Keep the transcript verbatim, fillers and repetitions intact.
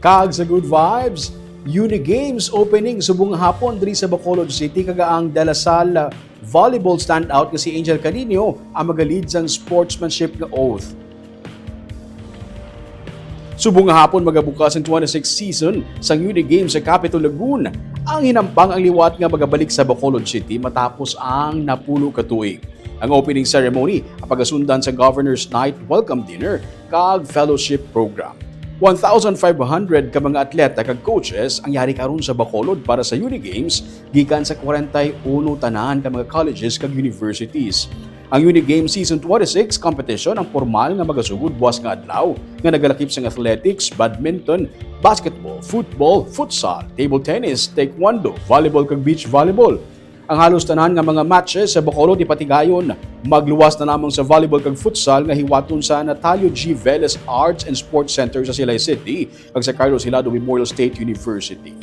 Kag sa Good Vibes, Unigames opening subong hapon diri sa Bacolod City, kag ang De La Salle volleyball standout nga si Angel Canino ang magalid sang sportsmanship nga oath. Subong nga hapon magabukas ang twenty-sixth season sang Unigames sa Capitol Lagoon. Ang hinampang ang liwat nga magabalik sa Bacolod City matapos ang napulo ka tuig. Ang opening ceremony ang pagasundan sa Governor's Night Welcome Dinner kag Fellowship Program. One thousand five hundred ka mga atleta kag coaches ang yari karon sa Bacolod para sa Unigames gikan sa forty-one tanan ka mga colleges kag universities. Ang Unigames Season twenty-six competition ang pormal nga magasugod buwas nga adlaw nga nagalakip sang athletics, badminton, basketball, football, futsal, table tennis, taekwondo, volleyball kag beach volleyball. Ang halos tanan nga mga matches sa Bacolod ipatigayon magluwas na lamang sa volleyball kag futsal nga hiwaton sa Natalio G. Veles Arts and Sports Center sa Silay City kag sa Carlos Hilado Memorial State University.